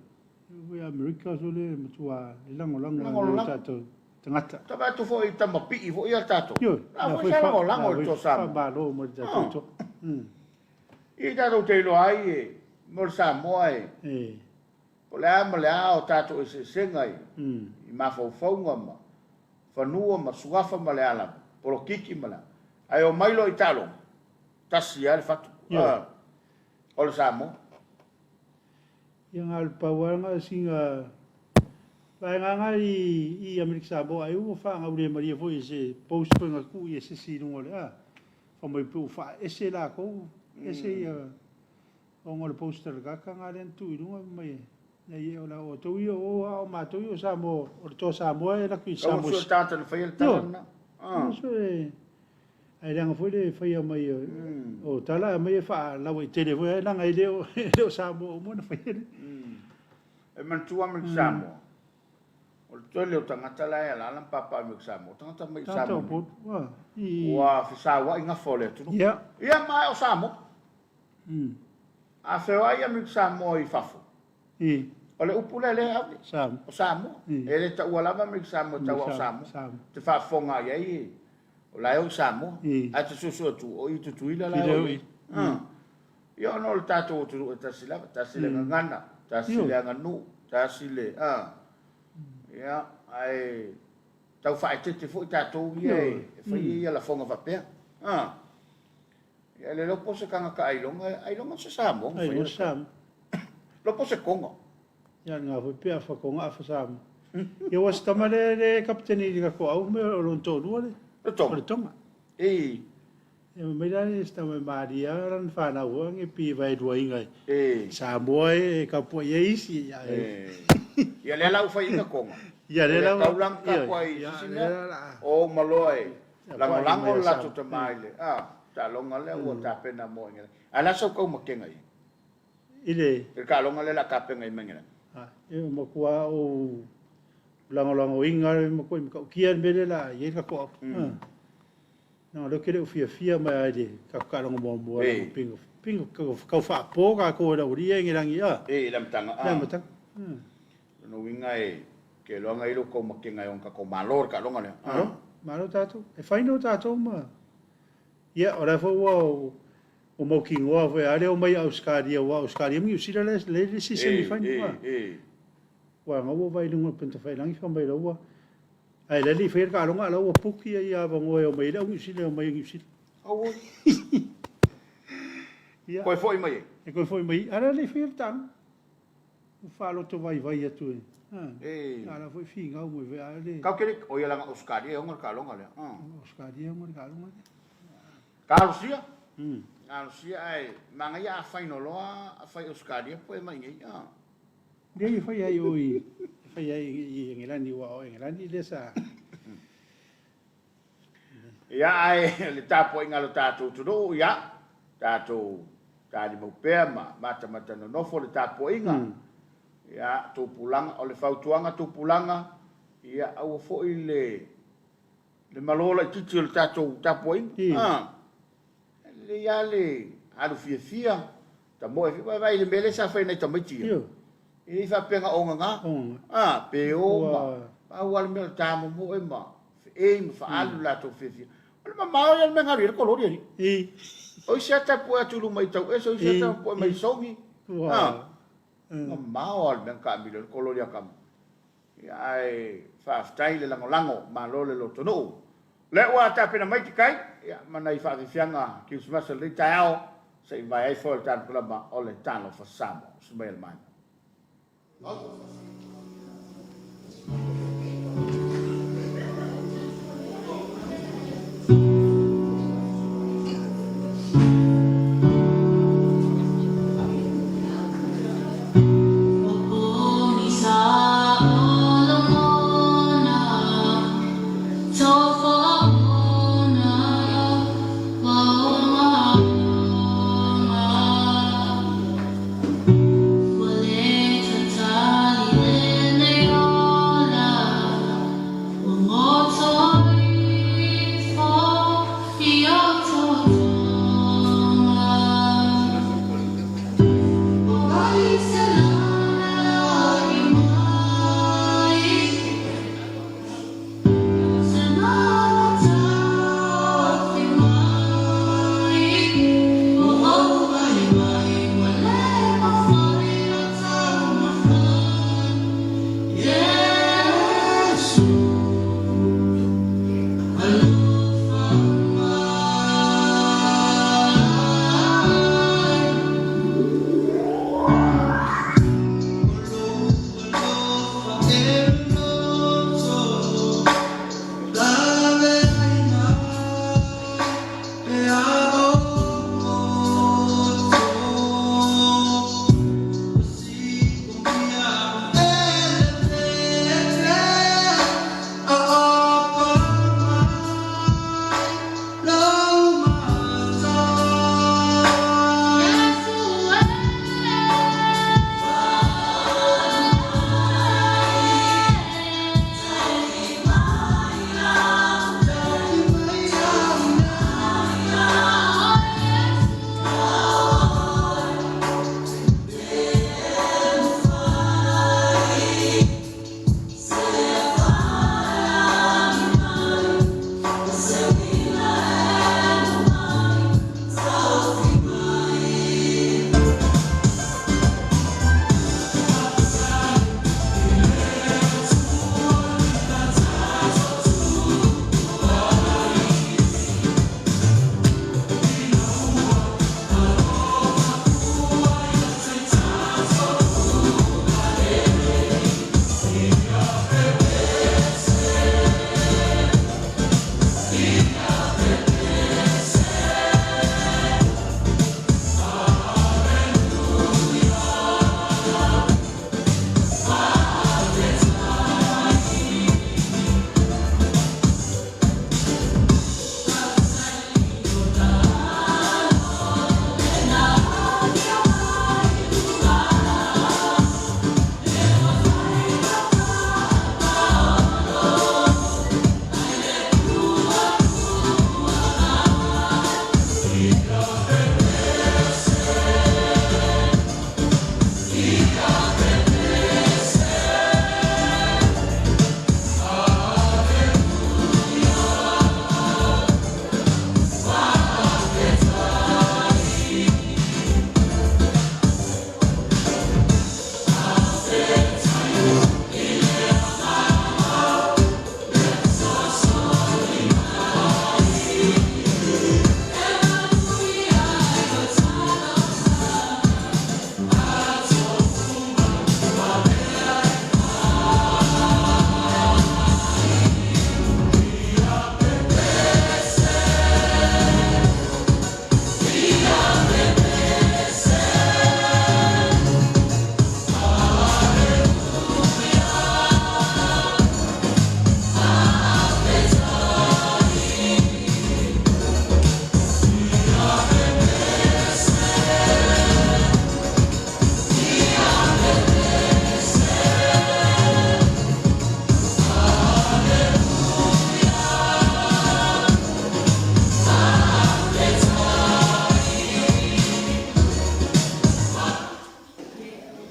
Ioe, Amerika so le matua le lagolago e o tatou tagata. Ta vaai atu foi i tama pii foi ia tatou. Ioe. La foi sa lagolago i le toa Samoa. Faamalo mo le tatou toa. Ia tatou te iloa ai e mo le Samoa e. E. Po o le a ma le a o tatou eseesega i mafaufauga ma fanua ma suafa ma le a lava, polokiki ma le a. Ae omai loa i taaloga, tasi lava le fatu. Ioe. O le Samoa. Ia na o le pau lava lena o sina vaega lena i Amerika Samoa ai ua faagaulemalie foi i se post foi na tuu i e se isi i luga o le a fai mai pei ua faaese latou ese ia ona o le post a le tagata lena lea na tuu i luga fai mai e o la outou ia o a o matou ia o Samoa o le toa Samoa e alu atu i Samoa. Tau sue tagata na faia le tala lena. Ioe. Ae leaga foi le faia mai o tala e aumai e faalauaitele foi ae leaga e le o Samoa uma na faia le. E manatua Amerika Samoa, o le tele o tagata la e alaala ma papaaao i Amerika Samoa, o tagata mai i Samoa nei, ua fesauai gafa o le atunuu. Ia ma ae o Samoa. A feoai Amerika Samoa i fafo, O le upu lea lea e ave, o Samoa. E le taua lava Amerika Samoa e taua o Samoa. E te faafofoga i ai o la e o i Samoa. Ae te suesue atu, o i Tutuila la e o i ai. Ia ona o le tatou atunuu e tasi lava, tasi le gagana, tasi le aganuu, tasi le, ia, ae tau faaeteete foi tatou ia e faia ia lafoga faapea. Ia le iloa po o se tagata ailoga, ailoga se Samoa na faia le tala. Iloa po o se Tonga. Ia lena foi pe afa Tonga afa Samoa. Ia aua se tama lea le kapeteni i le tatou au me o lona toalua le. Le Tonga. O le Tonga. Ei. Ia fai mai la le se tama e malie lava lana fanau foi age pei e vaeluaina e. Ei. Samoa e tapuai ai isi. Ei. Ia lea la ua fai ina Tonga. Ia lea la ua. E le tau la ona tapuai i se isi mea. O uma loa e. Lagolago le latou tama i le taaloga lea ua tapena mo Engelani. Ae o le a sau taumatega i ai? I le? I le taaloga lea o le a tapena i Engelani. E matua ou lagolagoina le matuai matautia le mea lea o le a i ai le tatou aoga. Leaga o lea ou te le o fiafia mai lava i le tatou taaloga muamua leaga pei na tau faapo tatou e le aualii ia Engelani a? I le amataga. I le amataga. Lona uiga e te iloa na i lo tou matega e ona tatou malo le taaloga lea. Malo, malo tatou. E final tatou ma ia o la foi ua ua mautinoa foi a le omai i Ausetalia aua o Ausetalia ma Niu Sila lea e i le isi semi final. Aua na ua vaai i luga o le upega tafailagi fai mai la ua ae la e le i faia le taaloga a la ua book ia avanoa e omai ai le au Niu Sila e omai i Niu Sila. Auoi. Ia. Toe foi mai ai. E toe foi mai ai. A la e le i faia le taaloga. Ua faaloto vaivai atu e. A la foi finau mai foi a le. Kau kele, o ia langa Australia e ona le taaloga lea. Australia e ona le taaloga lea. Talosia. Talosia ae manaia a final loa a fai Australia po e mai nei. Lea e fai ai o i fai ai i Engelani ua o Engelani lea sa. Ia ae le tapuaiga a lo tatou atunuu, ia, tatou talimau pea ma matamata nonofo le tapuaiga. Ia, tupulaga, o le fautuaga tupulaga, ia aua foi le le malo laitiiti o le tatou tapuaiga. A, e lelei lava le alu fiafia, tamoe fiafia. Vaai i le mea lea sa fai e nai tamaiti ia. E le i faapea na ogaga, a, pe o ma, pau lava le mea o le tamomoe ma feei ma faaalu le latou fiafia. O le mamao ia o le mea na alu i ai le kololi alii. O isi ata e pue atu i luma i Tauese, o isi ata e pue mai i Sogi. A, mamao lava le mea na taamilo ai le kololi a tama. Ia, ae faafetai le lagolago, malo le lotonuu. Lea ua tapena mai te kai, ia, ma nai faafiafiaga Kerisimasi o lenei taeao, se i vae ai foi o le tatou kalama o le Talofa Samoa. Usu mai e le maema.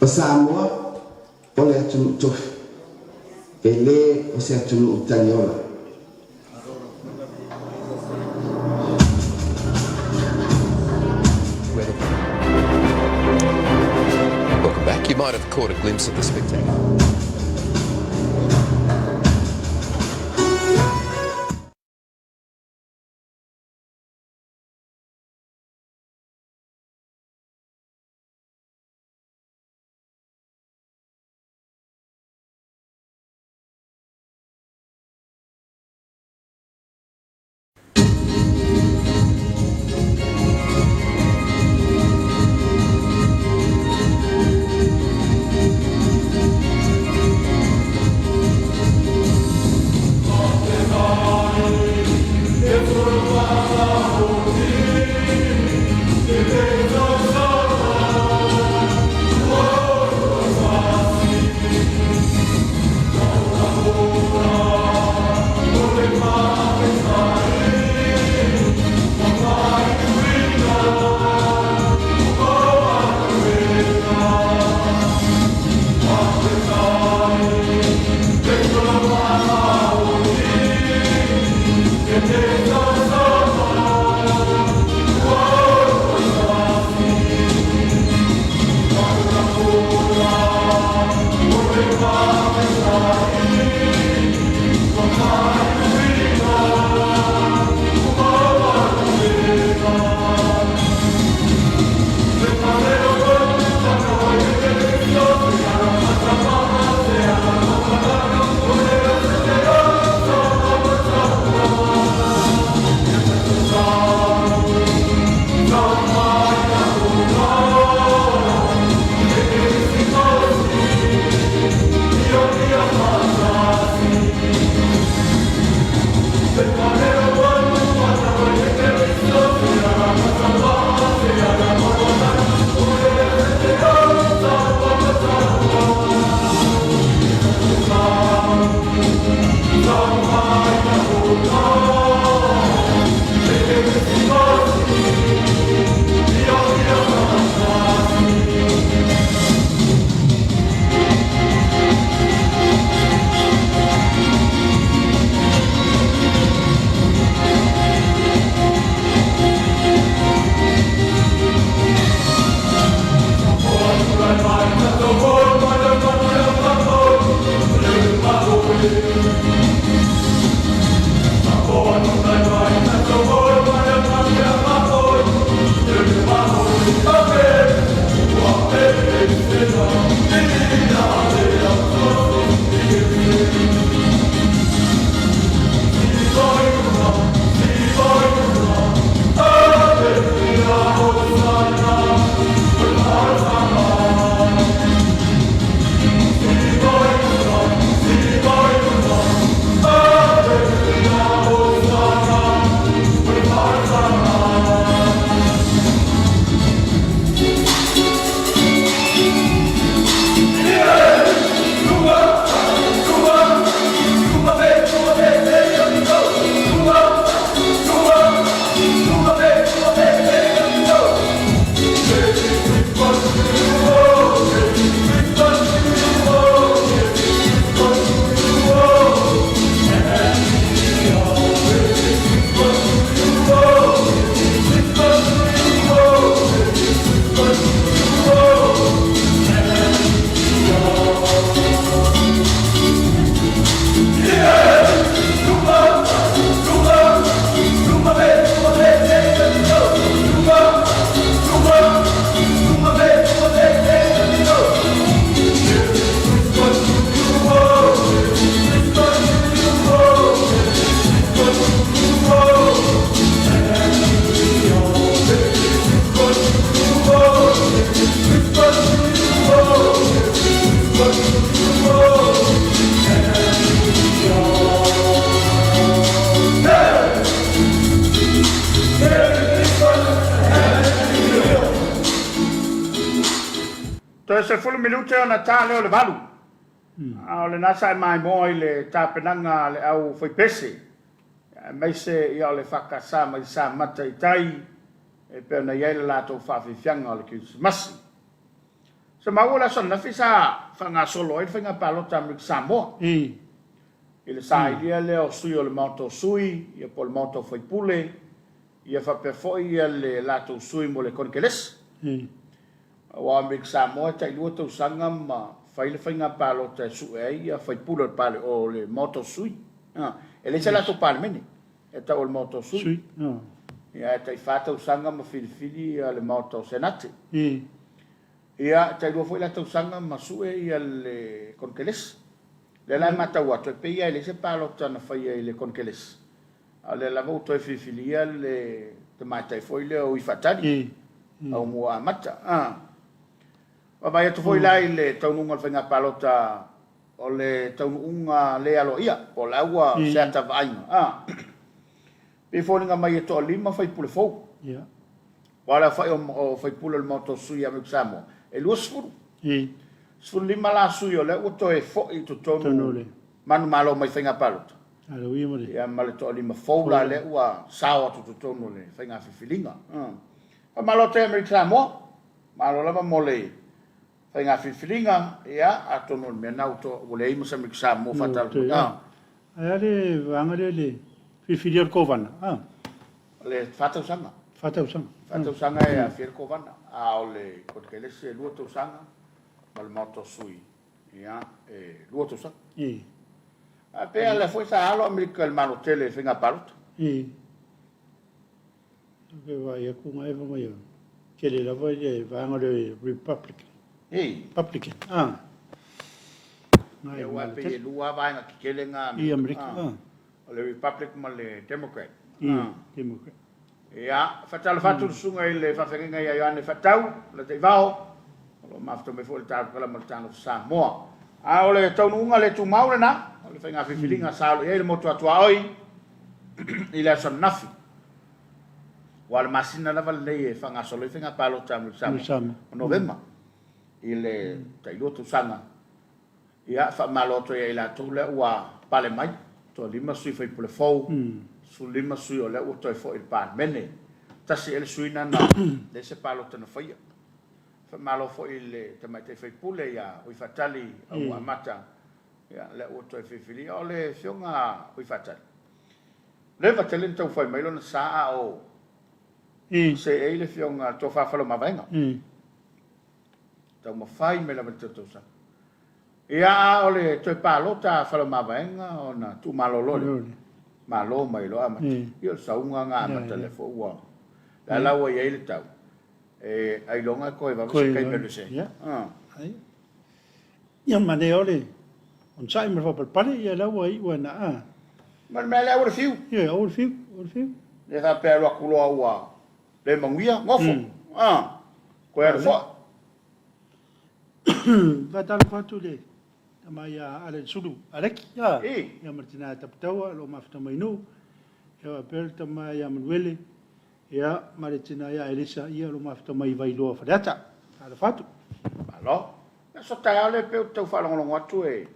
O Samoa o le atunuu tofi, e lē o se atunuu tagiola. Welcome back. You might have caught a glimpse of the spectacular. Toe 10 minute ona ta lea o le 8. A o lena sa e maimoa i le tapenaga a le au faipese, aemaise ia o le FKS mai Samata i tai, e pei ona i ai le latou faafiafiaga o le Kerisimasi. Sa maua le aso ananafi sa faagasolo ai le faiga palota a Amerika Samoa i le sailia lea o sui o le Maota o Sui ia po o le Maota o Faipule ia faapea foi ia le latou sui mo le Konekelesi. Aua o Amerika Samoa e tailua tausaga ma fai le faiga palota e sue ai ia faipule o le pale o le Maota o Sui. E leai se latou Palemene e tau o le Maota o Sui. Ia e tai fa tausaga ma filifili ia le Maota o Senate. Ia e tailua foi la tausaga ma sue ia le Konekelesi. Lea la e matau atu e pei lava e leai se palota na faia i le Konekelesi. A o lea lava ua toe filifilia le tamaitai foi lea o Uifaatali, Aumua Amata. Vaavaai atu foi la i le taunuuga o le faiga palota o le taunuuga le aloaia, po o la ua se ata vaaiga. Pei e foliga mai e toalima faipule fou. Aua o le aofai o faipule o le Maota o Sui ia Amerika Samoa, e 20. 15 la sui o lea ua toe foi i totonu manumalo mai faiga palota. Ia ma le toalima fou la lea ua sao atu i totonu o le faiga filifiliga. Faamalo atu ai Amerika Samoa, malo lava mo le faiga filifiliga, ia atonu o le mea lena ua leai ma se Amerika Samoa faatalofa mai. Ae a le vaega lea i le filifilia o le Kovana? O le fa tausaga. Fa tausaga. Fa tausaga e aafia ai le Kovana, a o le Konekelesi e lua tausaga ma le Maota o Sui, ia, e lua tausaga. Ae pei lava o lea foi sa alo Amerika i le Malo tele i le faiga palota. Pe vaai atu na eva mai tele lava i le vaega o le Republican. Republican. Ah. Ia aua e pei e lua lava vaega tetele na i Amerika. Ah. O le Republic ma le Democrat. Democrat. Ia, faatalofa atu le susuga i le faafeagaiga ia Ioane Faatau, Lataivao, o lo o mafuta mai foi le Talofa ma le Talofa Samoa. A o le taunuuga le tumau lena, o le faiga filifiliga sa alo i ai le motu a tuaoi i le aso ananafi. Aua o le masina lava lenei e faagasolo ai faiga palota a Samoa, o Novema, i le tailua tausaga. Ia, faamalo atu ai ia i latou lea ua pale mai, toalima sui faipule fou, 15 sui o lea ua toe foi i le Palemene. Tasi ea le sui lena na leai se palota na faia. Faamalo foi i le tamaitai faipule ia Uifaatali Auamata, ia lea ua toe filifilia. O le afioga a Uifaatali, leva tele na taumafai mai lona sa a o seei le afioga a le Tofa Faleomavaega. Taumafai mai lava i le tele o tausaga. Ia, a o le toe palota a Faleomavaega ona tuumalolo loa lea. Malo mai loa Amata. Ia o le sauga na Amata lea foi ua, lea la ua i ai le tau, e ailoga e toe vave se taimi e alu ese ai. Ia manaia o le onosai ma le faapalepale, ia la ua iu ai na a. Ma le mea lea aua le fiu. Ia aua le fiu, aua le fiu. Le faapea alu atu loa ua le manuia, nofo. Toe alu foi. Faatalofa atu i le tama ia Alexulu Aleki, ia ma le tina ia Taputaua o lo o mafuta mai i Nuu. Ia faapea le tama ia Manuele ia ma le tina ia Elisa ia o lo o mafuta mai i Vailoa Faleata. Faatalofa atu. Malo. Le aso taeao lea pei ou te tau faalogologo atu e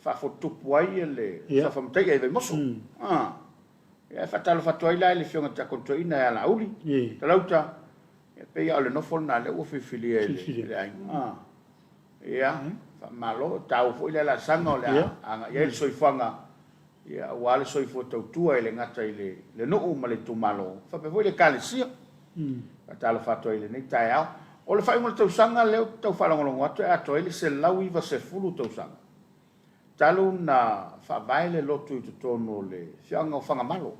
faafotutupu ai le Suafa Matai i Vaimoso. Ia e faatalofa atu ai la i le Afioga i le Tiakono Toeaina ia Laauli, Talauta, ia pei lava o le nofo lena lea ua filifilia e le aiga. Ia, faamalo, e taua foi le laasaga o le a agai ai le soifuaga, ia aua le soifua tautua e le gata i le nuu ma le itumalo, faapea foi le Ekalesia. Faatalofa atu ai i lenei taeao. O le faaiuga o le tausaga lea ou te tau faalogologo atu e atoa ai le 190 tausaga. Talu na faavae le lotu i totonu o le afioaga o Fagamalo.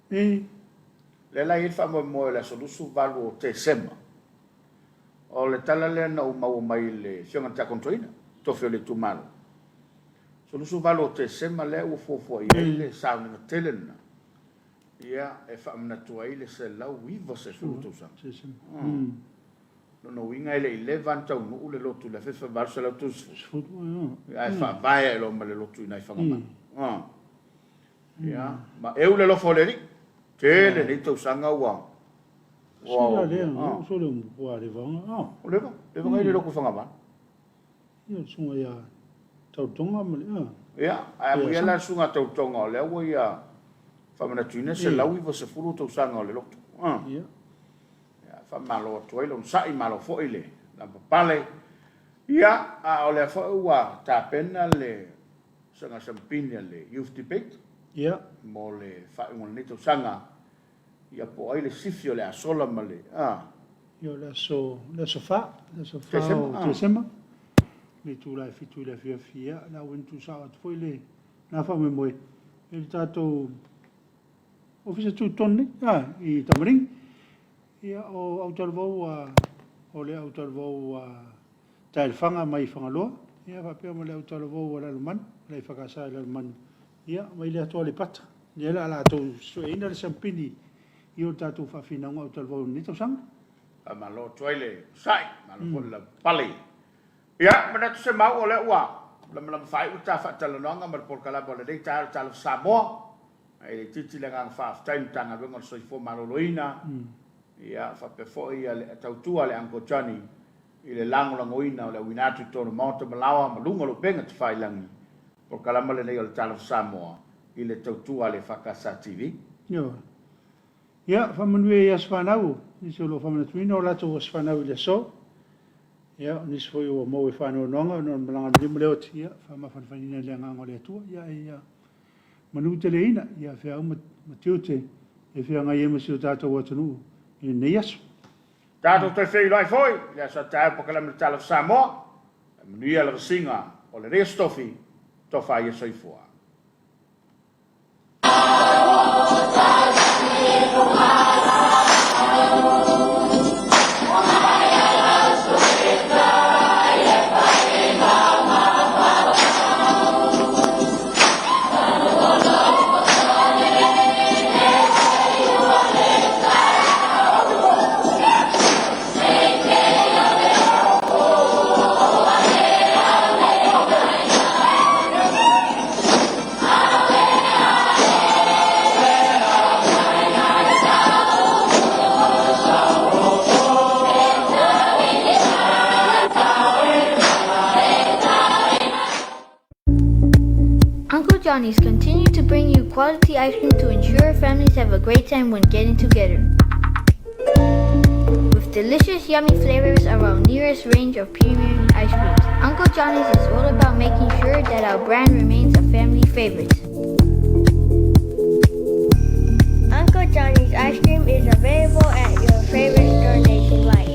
Lea la e i ai le faamoemoe o le aso 28 o Tesema. O le tala lea na ou maua mai i le afioga i le Tiakono Toeaina, tofi o le itumalo. Aso 28 o Tesema lea ua fuafua i ai le sauniga tele lena, ia, e faamanatu ai le 190 tausaga. Lona uiga e le i leva ona taunuu le lotu i le 1830, ae faavae ae loa ma le lotu i ina i Fagamalo. Ia, ma eu le alofa o le Alii, tele nei tausaga ua Ua leva, leva na i le lotu i Fagamalo. Ia, le susuga ia Tautoga ma le. Ia, ae amuia la le susuga a Tautoga o lea ua ia faamanatuina 190 tausaga o le lotu. Ia. Ia, faamalo atu ai le onosai, malo foi le lavapapale. Ia, a o lea foi ua tapena le saga sampini a le Youth Debate Ia. mo le faaiuga o lenei tausaga. Ia, po o ai le sifi o le a sola ma le, a. Ia, o le aso, le aso fa, le aso fa Tesema, o Tesema, le itula e 7 i le afiafi. Ia, o le a ua tuusao atu foi le na faamoemoe i le tatou Ofisa Tutotonu nei, a, i Tamarigi. Ia, o autalavou a, o le autalavou a Taelefaga mai Fagaloa, ia faapea ma le autalavou a Lalomanu, le EFKS i Lalomanu, ia, mai le atu Aleipata. Lea o le a latou sueina le sampini i o tatou faafinauga autalavou i lenei tausaga. Faamalo atu ai le onosai, malo foi le lavapapale. Ia, manatu Semau o lea ua lamalama faaiu le ta faatalanoaga ma le polokalame o lenei taeao i le Talofa Samoa. E le itiiti le agaga faafetai i le Matagaluega o le Soifua Maloloina, ia faapea foi le tautua a le Uncle Johnny i le lagolagoina o le auina atu i totonu o maota ma laoa ma luga o le upega tafailagi, polokalama lenei o le Talofa Samoa i le tautua a le EFKS TV. Ioe. Ia, faamanuia i aso fanau, nisi o lo o faamanatuina o latou aso fanau i le aso. Ia, o nisi foi ua maua i faanoanoaga ona o le malaga a le lima le oti, ia, faamafanafanaina i le agaga o le Atua. Ia, ia manuteleina, ia feau ma tiute e feagai ai ma si o tatou atunuu i lenei aso. Tatou toe feiloai foi i le aso a taeao polokalame le Talofa Samoa. Ia manuia le vasiga o lenei aso tofi, tofa ia soifua. Uncle Johnny's continue to bring you quality ice cream to ensure families have a great time when getting together. With delicious, yummy flavors of our nearest range of premium ice creams, Uncle Johnny's is all about making sure that our brand remains a family favorite. Uncle Johnny's ice cream is available at your favorite store nationwide.